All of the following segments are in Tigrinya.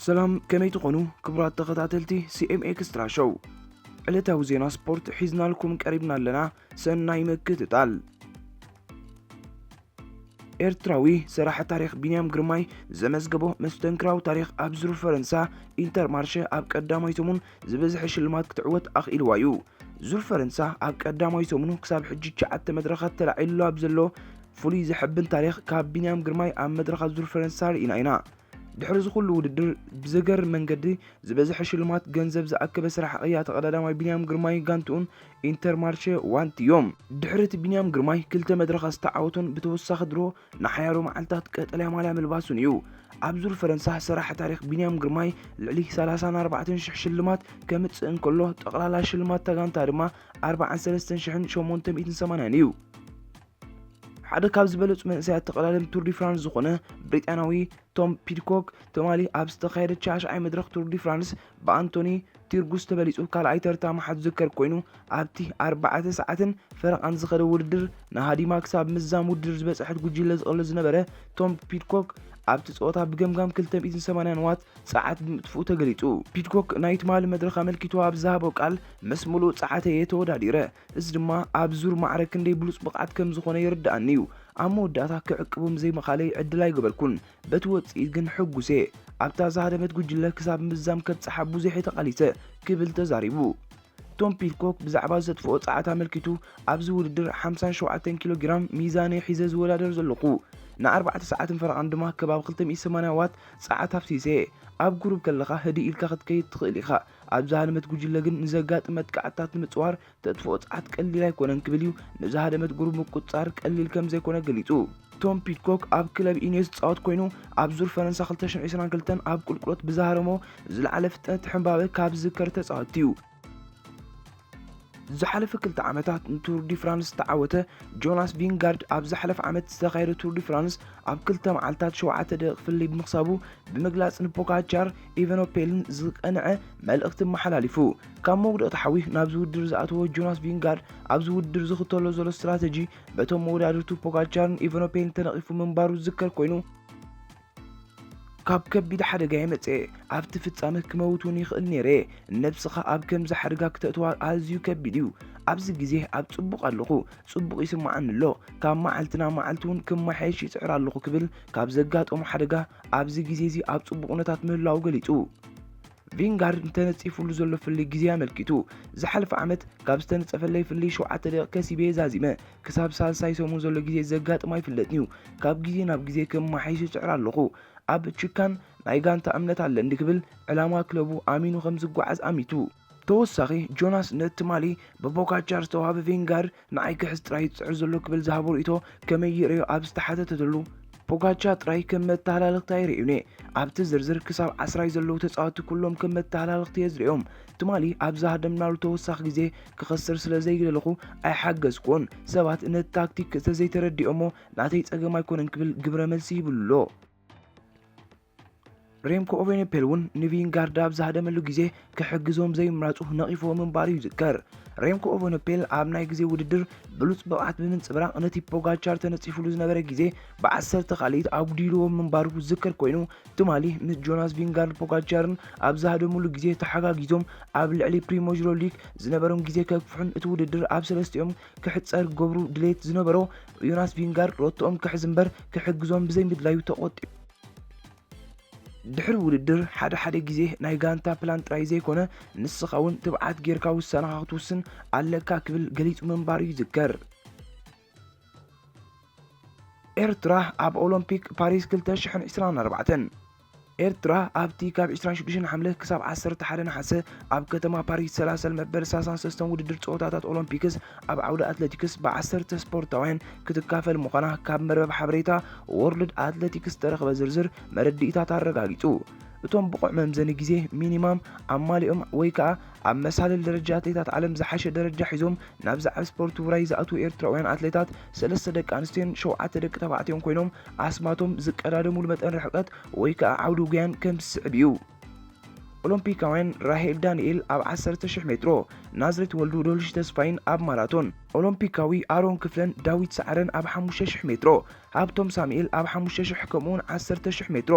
ሰላም፣ ከመይ ትኾኑ ክቡራት ተኸታተልቲ ሲ ኤም ኤክስትራ ሾው? ዕለታዊ ዜና ስፖርት ሒዝናልኩም ቀሪብና ኣለና። ሰናይ ምክትታል። ኤርትራዊ ሰራሕ ታሪኽ ቢንያም ግርማይ ዘመዝገቦ መስተንክራዊ ታሪኽ ኣብ ዙር ፈረንሳ ኢንተርማርሸ ኣብ ቀዳማይ ሰሙን ዝበዝሐ ሽልማት ክትዕወት ኣኽኢልዋ እዩ። ዙር ፈረንሳ ኣብ ቀዳማይ ሰሙኑ ክሳብ ሕጂ ትሽዓተ መድረኻት ተላዒሉ ኣብ ዘሎ ፍሉይ ዘሐብን ታሪኽ ካብ ቢንያም ግርማይ ኣብ መድረኻት ዙር ፈረንሳ ርኢና ኢና። ድሕሪ እዚ ኩሉ ውድድር ብዘገርም መንገዲ ዝበዝሐ ሽልማት ገንዘብ ዝኣከበ ስራሕ ቅያ ተቐዳዳማይ ቢንያም ግርማይ ጋንትኡን ኢንተርማርሸ ዋንቲ እዮም። ድሕሪ እቲ ቢንያም ግርማይ ክልተ መድረኻት ዝተዓወቱን ብተወሳኺ ድሮ ንሓያሎ መዓልታት ቀጠልያ ማልያ ምልባሱን እዩ። ኣብ ዙር ፈረንሳ ሰራሕ ታሪኽ ቢንያም ግርማይ ልዕሊ ሰላሳን ኣርባዕተን ሽሕ ሽልማት ከምጽእ እንከሎ፣ ጠቕላላ ሽልማት ታጋንታ ድማ ኣርባዓን ሰለስተን ሽሕን ሸሞንተ ሚእትን ሰማንያን እዩ። ሓደ ካብ ዝበለጹ መንእሰያት ተቐዳደምቲ ቱር ዲ ፍራንስ ዝኾነ ብሪጣንያዊ ቶም ፒድኮክ ትማሊ ኣብ ዝተኻየደ ሻሽዓይ መድረኽ ቱር ዲ ፍራንስ ብኣንቶኒ ቲርጉስ ተበሊጹ ካልኣይ ተርታ ምሓዙ ዝዝከር ኮይኑ፣ ኣብቲ ኣርባዕተ ሰዓትን ፈረቓን ዝኸደ ውድድር ንሃዲማ ክሳብ ምዛም ውድድር ዝበጽሐት ጉጅለ ዝቕልል ዝነበረ ቶም ፒድኮክ ኣብቲ ጸወታ ብገምጋም ክልተ ሚእትን ሰማንያን ዋት ጸዓት ብምጥፍኡ ተገሊጹ። ፒድኮክ ናይ ትማሊ መድረኽ ኣመልኪቱ ኣብ ዝሃቦ ቃል፣ ምስ ምሉእ ጸዓተይ እየ ተወዳዲረ። እዚ ድማ ኣብ ዙር ማዕረ ክንደይ ብሉጽ ብቕዓት ከም ዝኾነ ይርድኣኒ እዩ። ኣብ መወዳእታ ክዕቅቦም ዘይምኻለይ ዕድል ኣይገበርኩን። በቲ ወጽኢት ግን ሕጉስ እየ። ኣብታ ዝሃደመት ጉጅለ ክሳብ ምዛም ከብጽሓ ብዙሕ እየ ተቓሊሰ ክብል ተዛሪቡ። ቶም ፒድኮክ ብዛዕባ ዘጥፍኦ ጸዓት ኣመልኪቱ፣ ኣብዚ ውድድር ሓምሳን ሸውዓተን ኪሎ ግራም ሚዛነይ ሒዘ ዝወዳደር ዘለኹ። ንኣርባዕተ ሰዓትን ፈረቓን ድማ ከባቢ ክልተ ሚእቲ ሰማንያ ዋት ጸዓት ኣፍሲሰ እየ። ኣብ ጉሩብ ከለኻ ህድእ ኢልካ ክትከይድ ትኽእል ኢኻ። ኣብ ዝሃደመት ጉጅለ ግን ንዘጋጥም መጥቃዕትታት ንምጽዋር ተጥፍኦ ጸዓት ቀሊል ኣይኮነን ክብል እዩ ንዝሃደመት ጉሩብ ምቁጽጻር ቀሊል ከም ዘይኮነ ገሊጹ። ቶም ፒድኮክ ኣብ ክለብ ኢኔስ ዝጻወት ኮይኑ፣ ኣብ ዙር ፈረንሳ ክልተ ሽሕን ዕስራን ክልተን ኣብ ቁልቁሎት ብዝሃረሞ ዝለዓለ ፍጥነት ሕምባበ ካብ ዝዝከር ተጻወትቲ እዩ። ዝሓለፈ ክልተ ዓመታት ንቱር ዲ ፍራንስ ዝተዓወተ ጆናስ ቪንጋርድ፣ ኣብ ዝሓለፈ ዓመት ዝተኻየደ ቱር ዲ ፍራንስ ኣብ ክልተ መዓልታት ሸውዓተ ደቂቕ ፍልልይ ብምኽሳቡ ብምግላጽ፣ ንፖጋቻር ኢቨኖፔልን ዝቐንዐ መልእኽቲ ኣመሓላሊፉ። ካብ መውደቕቲ ሓዊ ናብዚ ውድድር ዝኣተወ ጆናስ ቪንጋርድ፣ ኣብዚ ውድድር ዝኽተሎ ዘሎ ስትራተጂ በቶም መወዳድርቱ ፖጋቻርን ኢቨኖፔልን ተነቒፉ ምንባሩ ዝዝከር ኮይኑ፣ ካብ ከቢድ ሓደጋ እየ መጽኤ። ኣብቲ ፍጻመ ክመውት እውን ይኽእል ነይረ እየ። ነብስኻ ኣብ ከምዚ ሓደጋ ክተእትዋ ኣዝዩ ከቢድ እዩ። ኣብዚ ግዜ ኣብ ጽቡቕ ኣለኹ። ጽቡቕ ይስምዓኒ ኣሎ። ካብ መዓልቲ ናብ መዓልቲ እውን ክመሓየሽ ይጽዕር ኣለኹ ክብል ካብ ዘጋጠሞ ሓደጋ ኣብዚ ግዜ እዚ ኣብ ጽቡቕ ኩነታት ምህላዉ ገሊጹ። ቪንጋርድ ንተነጺፉሉ ዘሎ ፍልልይ ግዜ ኣመልኪቱ፣ ዝሓለፈ ዓመት ካብ ዝተነጸፈለይ ፍልልይ ሸውዓተ ደቂቕ ከሲበ እየ ዛዚመ። ክሳብ ሳልሳይ ሰሙን ዘሎ ግዜ ዘጋጥም ኣይፍለጥን እዩ። ካብ ግዜ ናብ ግዜ ክመሓየሽ ይጽዕር ኣለኹ። ኣብ ችካን ናይ ጋንታ እምነት ኣለኒ ክብል ዕላማ ክለቡ ኣሚኑ ከም ዝጓዓዝ ኣሚቱ። ተወሳኺ፣ ጆናስ ነቲ ትማሊ ብፖጋቻር ዝተዋህበ ቬንጋርድ ንዓይ ክሕዝ ጥራይ ዝጽዕር ዘሎ ክብል ዝሃቦ ርእይቶ ከመይ ይርእዮ ኣብ ዝተሓተተሉ፣ ፖጋቻ ጥራይ ከም መተሃላለኽቲ ኣይርእዮን እየ። ኣብቲ ዝርዝር ክሳብ ዓስራይ ዘለዉ ተጻወትቲ ኩሎም ከም መተሃላለኽቲ እየ ዝርእዮም። ትማሊ ኣብ ዝሃደምናሉ ተወሳኺ ግዜ ክኸስር ስለ ዘይደለኹ ኣይሓገዝኩዎን። ሰባት ነቲ ታክቲክ እንተዘይተረዲኦሞ ናተይ ጸገም ኣይኮነን ክብል ግብረ መልሲ ሂብሉ ኣሎ። ሬምኮ ኦቬንፔል እውን ንቪንጋርድ ኣብ ዝሃደመሉ ግዜ ክሕግዞም ዘይምራጹ ነቒፍዎ ምንባሩ ይዝከር። ሬምኮ ኦቬንፔል ኣብ ናይ ግዜ ውድድር ብሉጽ ብቕዓት ብምንጽብራቕ ነቲ ፖጋቻር ተነጺፉሉ ዝነበረ ግዜ ብዓሰርተ ካልኢት ኣጉዲልዎ ምንባሩ ዝዝከር ኮይኑ፣ ትማሊ ምስ ጆናስ ቪንጋርድ ፖጋቻርን ኣብ ዝሃደሙሉ ግዜ ተሓጋጊዞም ኣብ ልዕሊ ፕሪሞጅ ሮግሊክ ዝነበሮም ግዜ ከግፍሑን እቲ ውድድር ኣብ ሰለስቲኦም ክሕጸር ክገብሩ ድሌት ዝነበሮ ዮናስ ቪንጋርድ ሮቶኦም ክሕዝ እምበር ክሕግዞም ብዘይምድላዩ ተቖጢዑ። ድሕሪ ውድድር ሓደ ሓደ ግዜ ናይ ጋንታ ፕላን ጥራይ ዘይኮነ፣ ንስኻ እውን ትብዓት ጌርካ ውሳነኻ ክትውስን ኣለካ ክብል ገሊጹ ምንባሩ ይዝከር። ኤርትራ ኣብ ኦሎምፒክ ፓሪስ ክልተ ሽሕን ዕስራን ኣርባዕተን። ኤርትራ ኣብቲ ካብ ዕስራን ሽዱሽተን ሓምለ ክሳብ ዓሰርተ ሓደ ነሓሰ ኣብ ከተማ ፓሪስ ዝሰላሰል መበል ሰላሳን ሰለስተን ውድድር ጸወታታት ኦሎምፒክስ ኣብ ዓውዲ ኣትሌቲክስ ብዓሰርተ ስፖርታውያን ክትካፈል ምዃና ካብ መርበብ ሓበሬታ ወርልድ ኣትሌቲክስ ዝተረኽበ ዝርዝር መረድኢታት ኣረጋጊጹ። እቶም ብቑዕ መምዘኒ ግዜ ሚኒማም ኣማሊኦም ወይ ከኣ ኣብ መሳልል ደረጃ ኣትሌታት ዓለም ዝሓሸ ደረጃ ሒዞም ናብዚ ዓቢ ስፖርት ውራይ ዝኣትዉ ኤርትራውያን ኣትሌታት፣ ሰለስተ ደቂ ኣንስትዮን ሸውዓተ ደቂ ተባዕትዮን ኮይኖም፣ ኣስማቶም ዝቀዳደሙሉ መጠን ርሕቀት ወይ ከኣ ዓውዲ ጉያን ከም ዝስዕብ እዩ። ኦሎምፒካውያን ራሄል ዳንኤል ኣብ ዓሰርተ ሽሕ ሜትሮ፣ ናዝሬት ወልዱ፣ ዶልሽ ተስፋይን ኣብ ማራቶን፣ ኦሎምፒካዊ ኣሮን ክፍለን ዳዊት ሰዓረን ኣብ ሓሙሽተ ሽሕ ሜትሮ፣ ሃብቶም ሳሙኤል ኣብ ሓሙሽተ ሽሕ ከምኡውን ዓሰርተ ሽሕ ሜትሮ፣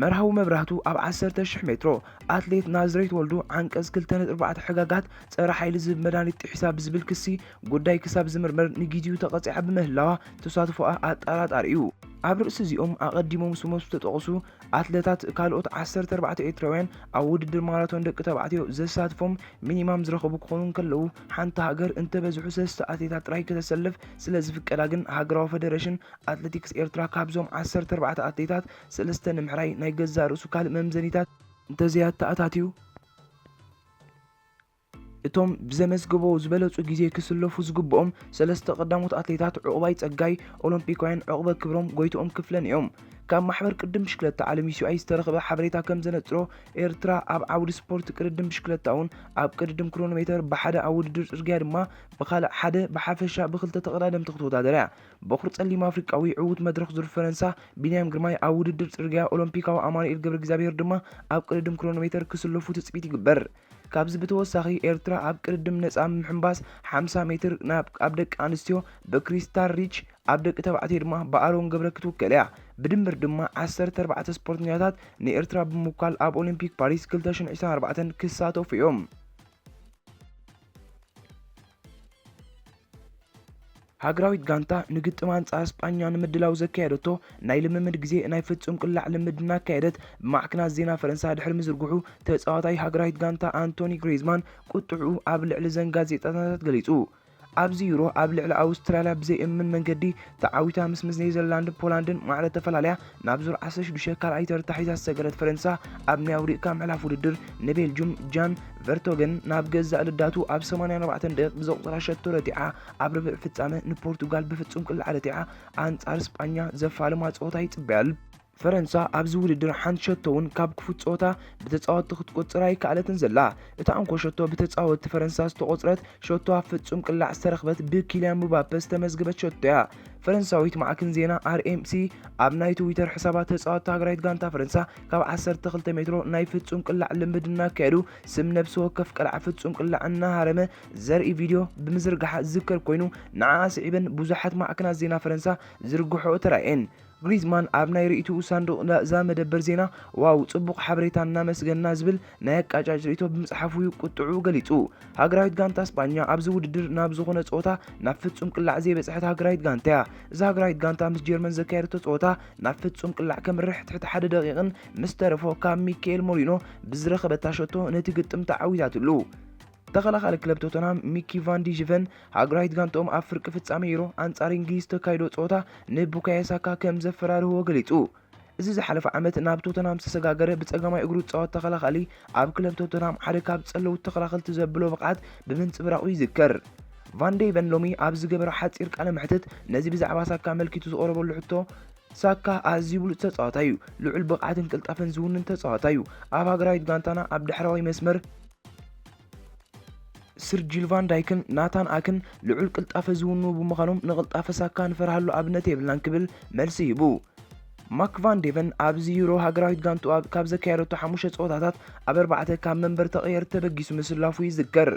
መርሃዊ መብራህቱ ኣብ ዓሰርተ ሽሕ ሜትሮ፣ ኣትሌት ናዝሬት ወልዱ ዓንቀጽ ክልተ ነጥቢ ኣርባዕተ ሕጋጋት ጸረ ሓይሊ ዝህብ መድሃኒት ጥሒሳ ብዝብል ክሲ ጉዳይ ክሳብ ዝምርመር ንጊዜኡ ተቐጺዓ ብምህላዋ ተሳትፎኣ ኣጠራጣሪ እዩ። ኣብ ርእሲ እዚኦም ኣቐዲሞም ስሞም ዝተጠቕሱ ኣትለታት ካልኦት ዓሰርተ ኣርባዕተ ኤርትራውያን ኣብ ውድድር ማራቶን ደቂ ተባዕትዮ ዘሳትፎም ሚኒማም ዝረኸቡ ክኾኑ እንከለዉ፣ ሓንቲ ሃገር እንተበዝሑ ሰለስተ ኣትሌታት ጥራይ ከተሰልፍ ስለ ዝፍቀዳ ግን ሃገራዊ ፈደረሽን ኣትሌቲክስ ኤርትራ ካብዞም ዓሰርተ ኣርባዕተ ኣትሌታት ሰለስተ ንምሕራይ ናይ ገዛእ ርእሱ ካልእ መምዘኒታት እንተዘይኣተኣታትዩ፣ እቶም ብዘመዝገቦ ዝበለጹ ግዜ ክስለፉ ዝግብኦም ሰለስተ ቀዳሞት ኣትሌታት ዑቕባይ ጸጋይ፣ ኦሎምፒካውያን ዑቕበ ክብሮም፣ ጎይትኦም ክፍለን እዮም። ካብ ማሕበር ቅድድም ብሽክለታ ዓለም ዩ ሲ ኣይ ዝተረኽበ ሓበሬታ ከም ዘነጽሮ፣ ኤርትራ ኣብ ዓውዲ ስፖርት ቅድድም ብሽክለታ እውን ኣብ ቅድድም ክሮኖሜተር ብሓደ፣ ኣብ ውድድር ጽርግያ ድማ ብኻልእ ሓደ፣ ብሓፈሻ ብኽልተ ተቐዳደምቲ ክትወዳደር እያ። በኹር ጸሊም ኣፍሪቃዊ ዕዉት መድረኽ ዙር ፈረንሳ ቢንያም ግርማይ ኣብ ውድድር ጽርግያ፣ ኦሎምፒካዊ ኣማኑኤል ገብረ እግዚኣብሔር ድማ ኣብ ቅድድም ክሮኖሜተር ክስለፉ ትጽቢት ይግበር። ካብዚ ብተወሳኺ፣ ኤርትራ ኣብ ቅድድም ነጻ ምሕንባስ ሓምሳ ሜትር ናብ፣ ኣብ ደቂ ኣንስትዮ ብክሪስታል ሪች፣ ኣብ ደቂ ተባዕትዮ ድማ ብኣሮን ገብረ ክትውከል እያ። ብድምር ድማ ዓሰርተ ኣርባዕተ ስፖርተኛታት ንኤርትራ ብምውካል ኣብ ኦሊምፒክ ፓሪስ ክልተ ሽሕን ዕስራን ኣርባዕተን ክሳተፉ እዮም። ሃገራዊት ጋንታ ንግጥም ኣንጻር ስጳኛ ንምድላው ዘካየደቶ ናይ ልምምድ ግዜ ናይ ፍጹም ቅላዕ ልምድ እናካየደት ብማዕከናት ዜና ፈረንሳ ድሕሪ ምዝርግሑ፣ ተጻዋታይ ሃገራዊት ጋንታ ኣንቶኒ ግሪዝማን ቁጥዕኡ ኣብ ልዕሊ ዘን ጋዜጠኛታት ገሊጹ። ኣብዚ ዩሮ ኣብ ልዕሊ ኣውስትራልያ ብዘይእምን መንገዲ ተዓዊታ፣ ምስ፣ ምስ ኔዘርላንድን ፖላንድን ማዕረ ተፈላልያ ናብ ዙር ዓሰርተ ሽዱሽተ ካልኣይ ተርታ ሒዛ ዝሰገረት ፈረንሳ፣ ኣብ ናይ ኣውሪቕካ ምሕላፍ ውድድር ንቤልጁም ጃን ቨርቶገን ናብ ገዛእ ልዳቱ ኣብ ሰማንያን ኣርባዕተን ደቂቕ ብዘቑጽራ ሸቶ ረቲዓ፣ ኣብ ርብዕ ፍጻመ ንፖርቱጋል ብፍጹም ቅላዕ ረቲዓ ኣንጻር ስጳኛ ዘፋልማ ጸወታ ይጽበያል። ፈረንሳ ኣብዚ ውድድር ሓንቲ ሸቶ እውን ካብ ክፉት ጸወታ ብተጻወትቲ ክትቆጽር ኣይከኣለትን ዘላ። እታ እንኮ ሸቶ ብተጻወትቲ ፈረንሳ ዝተቖጽረት ሸቶ ኣብ ፍጹም ቅላዕ ዝተረኽበት ብኪልያን ምባፔ ዝተመዝገበት ሸቶ እያ። ፈረንሳዊት ማዕክን ዜና ኣር ኤም ሲ ኣብ ናይ ትዊተር ሕሳባ፣ ተጻወትቲ ሃገራዊት ጋንታ ፈረንሳ ካብ ዓሰርተ ክልተ ሜትሮ ናይ ፍጹም ቅላዕ ልምድ እናካየዱ፣ ስም ነብሲ ወከፍ ቀልዓ ፍጹም ቅላዕ እናሃረመ ዘርኢ ቪድዮ ብምዝርጋሓ ዝዝከር ኮይኑ፣ ንዓኣ ስዒበን ብዙሓት ማዕክናት ዜና ፈረንሳ ዝርግሕኦ ተራእየን። ግሪዝማን ኣብ ናይ ርእይትኡ ሳንዱቕ እዛ መደበር ዜና፣ "ዋው፣ ጽቡቕ ሓበሬታ፣ እናመስገና" ዝብል ናይ ኣቃጫጭ ርእይቶ ብምጽሓፉ እዩ ቁጥዕኡ ገሊጹ። ሃገራዊት ጋንታ ስጳኛ ኣብዚ ውድድር ናብ ዝኾነ ጸወታ ናብ ፍጹም ቅላዕ ዘይበጽሐት ሃገራዊት ጋንታ እያ። እዛ ሃገራዊት ጋንታ ምስ ጀርመን ዘካየደቶ ጸወታ ናብ ፍጹም ቅላዕ ከምርሕ ትሕቲ ሓደ ደቂቕን ምስ ተረፎ ካብ ሚካኤል ሞሪኖ ብዝረኸበታ ሸቶ ነቲ ግጥም ተዓዊታትሉ። ተኸላኻሊ ክለብ ቶተንሃም ሚኪ ቫን ዲጅቨን፣ ሃገራዊት ጋንትኦም ኣብ ፍርቂ ፍጻመ ዩሮ ኣንጻር እንግሊዝ ተካይዶ ጸወታ ንቡካዮ ሳካ ከም ዘፈራርህዎ ገሊጹ። እዚ ዝሓለፈ ዓመት ናብ ቶተንሃም ዝተሰጋገረ ብጸጋማይ እግሩ ዝጻወት ተኸላኻሊ፣ ኣብ ክለብ ቶተንሃም ሓደ ካብ ጸለውቲ ተኸላኸልቲ ዘብሎ ብቕዓት ብምንጽብራቑ ይዝከር። ቫን ዴቨን ሎሚ ኣብ ዝገበሮ ሓጺር ቃለ መሕትት፣ ነዚ ብዛዕባ ሳካ ኣመልኪቱ ዝቐረበሉ ሕቶ፣ ሳካ ኣዝዩ ብሉጽ ተጻዋታይ እዩ። ልዑል ብቕዓትን ቅልጣፈን ዝውንን ተጻዋታይ እዩ። ኣብ ሃገራዊት ጋንታና ኣብ ዳሕረዋይ መስመር ስር ጂል ቫን ዳይክን ናታን ኣክን ልዑል ቅልጣፈ ዝውንኑ ብምዃኖም፣ ንቅልጣፈ ሳካ ንፈርሃሉ ኣብነት የብልናን ክብል መልሲ ሂቡ። ማክ ቫን ዴቨን ኣብዚ ዩሮ ሃገራዊት ጋንትኡ ኣብ፣ ካብ ዘካየደቶ ሓሙሽተ ጸወታታት ኣብ ኣርባዕተ ካብ መንበር ተቐየርቲ ተበጊሱ ምስላፉ ይዝከር።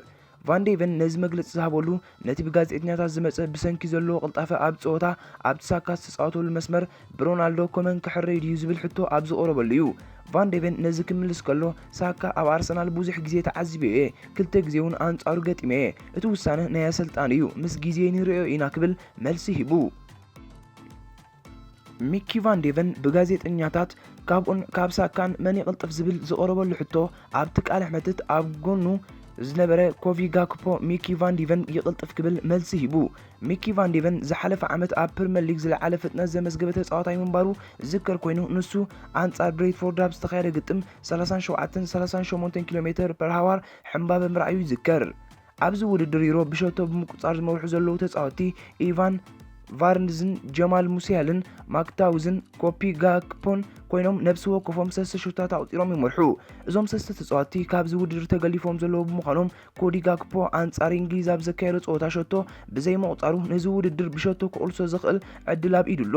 ቫን ዴቨን ነዚ መግለጺ ዝሃበሉ፣ ነቲ ብጋዜጠኛታት ዝመጸ ብሰንኪ ዘለዎ ቅልጣፈ ኣብ ጸወታ ኣብቲ ሳካ ዝተጻወተሉ መስመር ብሮናልዶ ኮመን ክሕረይ ድዩ ዝብል ሕቶ ኣብ ዝቐረበሉ እዩ። ቫን ዴቨን ነዚ ክምልስ ከሎ፣ ሳካ ኣብ ኣርሰናል ብዙሕ ግዜ ተዓዚበዮ እየ፣ ክልተ ግዜ እውን ኣንጻሩ ገጢመ እየ። እቲ ውሳነ ናይ ኣሰልጣኒ እዩ፣ ምስ ግዜ ንርእዮ ኢና ክብል መልሲ ሂቡ። ሚኪ ቫን ዴቨን ብጋዜጠኛታት ካብኡን ካብ ሳካን መን ይቕልጥፍ ዝብል ዝቐረበሉ ሕቶ፣ ኣብቲ ቃለ መሕትት ኣብ ጎኑ ዝነበረ ኮቪ ጋክፖ፣ ሚኪ ቫን ዲቨን ይቕልጥፍ ክብል መልሲ ሂቡ። ሚኪ ቫን ዲቨን ዝሓለፈ ዓመት ኣብ ፕሪመር ሊግ ዝለዓለ ፍጥነት ዘመዝገበ ተጻዋታይ ምንባሩ ዝዝከር ኮይኑ፣ ንሱ ኣንጻር ብሬትፎርድ ኣብ ዝተኻየደ ግጥም ሰላሳን ሸውዓተን ሰላሳን ሸሞንተን ኪሎ ሜተር ፐር ሃዋር ሕምባበ ምርኣዩ ይዝከር። ኣብዚ ውድድር ዩሮ ብሸቶ ብምቁጻር ዝመርሑ ዘለዉ ተጻወትቲ ኢቫን ቫርንዝን ጀማል ሙሲያልን ማክታውዝን ኮፒ ጋክፖን ኮይኖም፣ ነብሲ ወከፎም ሰለስተ ሸቶታት ኣቑጺሮም ይመርሑ። እዞም ሰለስተ ተጻወትቲ ካብዚ ውድድር ተገሊፎም ዘለዉ ብምዃኖም፣ ኮዲ ጋክፖ ኣንጻር እንግሊዝ ኣብ ዘካየዶ ጸወታ ሸቶ ብዘይምቑጻሩ፣ ነዚ ውድድር ብሸቶ ክቕልሶ ዝኽእል ዕድል ኣብ ኢዱ ኣሎ።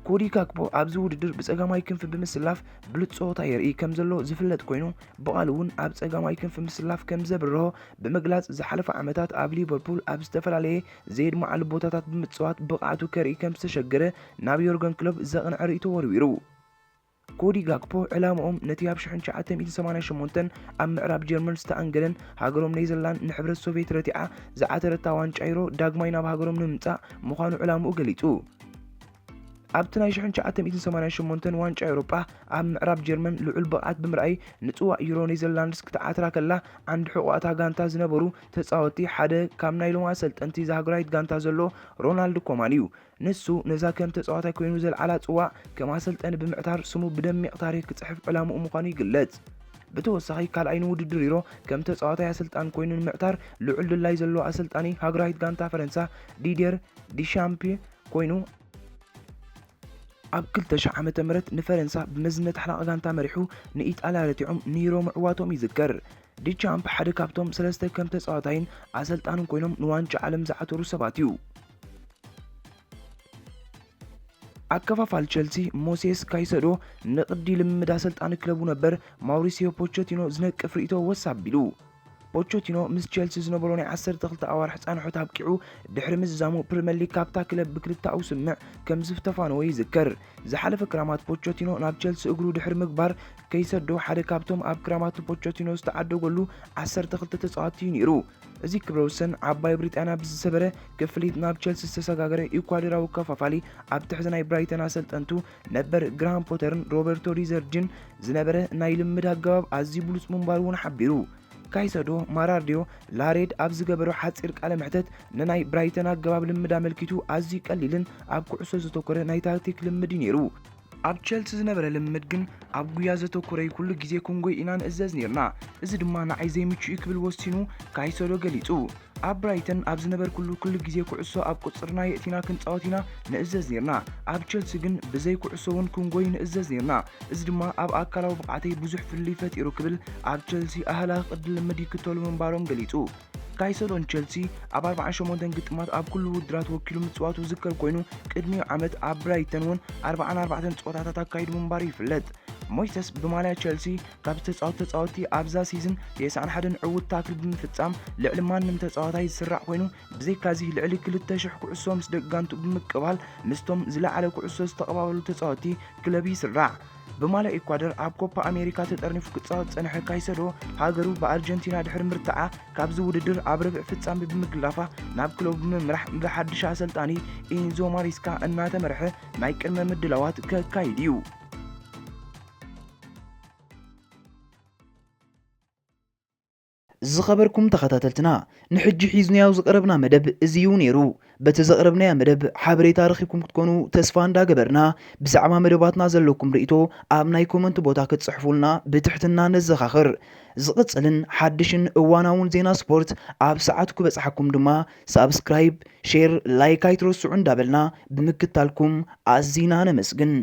ኮዲ ጋክፖ ኣብዚ ውድድር ብጸጋማይ ክንፊ ብምስላፍ ብሉጽ ጸወታ የርኢ ከም ዘሎ ዝፍለጥ ኮይኑ፣ ብቓሉ እውን ኣብ ጸጋማይ ክንፊ ምስላፍ ከም ዘብርሆ ብምግላጽ፣ ዝሓለፈ ዓመታት ኣብ ሊቨርፑል ኣብ ዝተፈላለየ ዘየድመዓሉ ቦታታት ብምጽዋት ብቕዓቱ ከርኢ ከም ዝተሸገረ ናብ ዮርገን ክሎፕ ዘቕንዐ ርእይቶ ወርዊሩ። ኮዲ ጋክፖ ዕላምኦም ነቲ ኣብ ሽሕን ትሽዓተ ሚእትን ሰማንያን ሸሞንተን ኣብ ምዕራብ ጀርመን ዝተኣንገደን ሃገሮም ኔዘርላንድ ንሕብረት ሶቪየት ረቲዓ ዝዓተረታ ዋንጫ ዩሮ ዳግማይ ናብ ሃገሮም ንምምጻእ ምዃኑ ዕላምኡ ገሊጹ። ኣብቲ ናይ ሽሕን ትሽዓተ ሚእትን ሰማንያን ሸሞንተን ዋንጫ ኤውሮጳ ኣብ ምዕራብ ጀርመን ልዑል ብቕዓት ብምርኣይ ንጽዋእ ዩሮ ኔዘርላንድስ ክትዓትራ ከላ ዓንዲ ሕቖኣታ ጋንታ ዝነበሩ ተጻወትቲ ሓደ ካብ ናይ ሎማ ኣሰልጠንቲ ዛሃግራይት ጋንታ ዘሎ ሮናልድ ኮማን እዩ። ንሱ ነዛ ከም ተጻዋታይ ኮይኑ ዘልዓላ ጽዋእ ከም ኣሰልጠኒ ብምዕታር ስሙ ብደሚቕ ታሪኽ ክጽሕፍ ዕላምኡ ምዃኑ ይግለጽ። ብተወሳኺ ካልኣይ ንውድድር ዩሮ ከም ተጻዋታይ ኣሰልጣኒ ኮይኑ ንምዕታር ልዑል ድላይ ዘለዎ ኣሰልጣኒ ሃገራዊት ጋንታ ፈረንሳ ዲድየር ዲሻምፕ ኮይኑ ኣብ ክልተ ሺሕ ዓመተ ምህረት ንፈረንሳ ብመዝነት ሓላቕ ጋንታ መሪሑ ንኢጣልያ ረቲዖም ንዩሮ ምዕዋቶም ይዝከር። ዲቻምፕ ሓደ ካብቶም ሰለስተ ከም ተጻዋታይን ኣሰልጣንን ኮይኖም ንዋንጫ ዓለም ዝዓተሩ ሰባት እዩ። ኣከፋፋል ቸልሲ ሞሴስ ካይሰዶ ንቕዲ ልምምድ ኣሰልጣኒ ክለቡ ነበር ማውሪሲዮ ፖቸቲኖ ዝነቅፍ ርእይቶ ወስ ኣቢሉ። ፖቸቲኖ ምስ ቸልሲ ዝነበሮ ናይ ዓሰርተ ክልተ ኣዋርሕ ጻንሖት ኣብቂዑ ድሕሪ ምዝዛሙ ፕሪመር ሊግ ካብታ ክለብ ብክልተኣዊ ስምምዕ ከም ዝተፋነወ ይዝከር። ዝሓለፈ ክራማት ፖቸቲኖ ናብ ቸልሲ እግሩ ድሕሪ ምግባር ከይሰዶ ሓደ ካብቶም ኣብ ክራማት ፖቸቲኖ ዝተዓደገሉ ዓሰርተ ክልተ ተጻወትቲ እዩ ነይሩ። እዚ ክብረ ወሰን ዓባይ ብሪጣንያ ብዝሰበረ ክፍሊት ናብ ቸልሲ ዝተሰጋገረ ኢኳዶራዊ ከፋፋሊ ኣብ ትሕቲ ናይ ብራይተን ኣሰልጠንቱ ነበር ግራሃም ፖተርን ሮበርቶ ሪዘርጅን ዝነበረ ናይ ልምድ ኣገባብ ኣዝዩ ብሉጽ ምንባሩ እውን ሓቢሩ። ካይሰዶ ማራርዲዮ ላሬድ ኣብ ዝገበሮ ሓጺር ቃለ መሕተት ንናይ ብራይተን ኣገባብ ልምድ ኣመልኪቱ ኣዝዩ ቀሊልን ኣብ ኩዕሶ ዘተኮረ ናይ ታክቲክ ልምድ እዩ ነይሩ። ኣብ ቸልሲ ዝነበረ ልምድ ግን ኣብ ጉያ ዘተኮረ እዩ። ኩሉ ግዜ ክንጎይ ኢና ንእዘዝ ነይርና፣ እዚ ድማ ንዓይ ዘይምቹ እዩ ክብል ወሲኑ ካይሰዶ ገሊጹ። ኣብ ብራይተን ኣብ ዝነበርኩሉ ኩሉ ግዜ ኩዕሶ ኣብ ቁጽርና የእቲና ክንጻወት ኢና ንእዘዝ ነይርና። ኣብ ቸልሲ ግን ብዘይ ኩዕሶ እውን ክንጎይ ንእዘዝ ነይርና። እዚ ድማ ኣብ ኣካላዊ ብቕዓተይ ብዙሕ ፍልልይ ፈጢሩ ክብል ኣብ ቸልሲ ኣህላኽ ቅዲ ልምድ ይክተሉ ምንባሮም ገሊጹ። ካይሰዶን ቸልሲ ኣብ ኣርብዓን ሸሞንተን ግጥማት ኣብ ኩሉ ውድድራት ወኪሉ ምጽዋቱ ዝዝከር ኮይኑ፣ ቅድሚኡ ዓመት ኣብ ብራይተን እውን ኣርብዓን ኣርባዕተን ጸወታታት ኣካይዱ ምንባሩ ይፍለጥ። ሞይሰስ ብማልያ ቸልሲ ካብ ዝተጻወቱ ተጻወትቲ ኣብዛ ሲዝን ተስዓን ሓደን ዕዉት ታክል ብምፍጻም ልዕሊ ማንም ተጻዋታይ ዝስራዕ ኮይኑ፣ ብዘይካዚ ልዕሊ ክልተ ሽሕ ኩዕሶ ምስ ደቂ ጋንቱ ብምቅባል ምስቶም ዝለዓለ ኩዕሶ ዝተቐባበሉ ተጻወትቲ ክለብ ይስራዕ። ብማልያ ኢኳዶር ኣብ ኮፓ ኣሜሪካ ተጠርኒፉ ክጻወት ዝጸንሐ ካይሰዶ፣ ሃገሩ ብኣርጀንቲና ድሕሪ ምርታዓ ካብዚ ውድድር ኣብ ርብዒ ፍጻሜ ብምግላፋ ናብ ክለቡ ብምምራሕ ብሓድሽ ኣሰልጣኒ ኢንዞ ማሪስካ እናተመርሐ ናይ ቅድመ ምድላዋት ከካይድ እዩ። ዝኸበርኩም ተኸታተልትና፣ ንሕጂ ሒዝናዮ ዝቐረብና መደብ እዚ እዩ ነይሩ። በቲ ዘቕረብናዮ መደብ ሓበሬታ ረኺብኩም ክትኮኑ ተስፋ እንዳገበርና፣ ብዛዕባ መደባትና ዘለኩም ርእይቶ ኣብ ናይ ኮመንት ቦታ ክትጽሕፉልና ብትሕትና ነዘኻኽር። ዝቕጽልን ሓድሽን እዋናውን ዜና ስፖርት ኣብ ሰዓቱ ክበጽሓኩም ድማ ሳብስክራይብ፣ ሼር፣ ላይክ ኣይትረስዑ እንዳበልና ብምክታልኩም ኣዚና ነመስግን።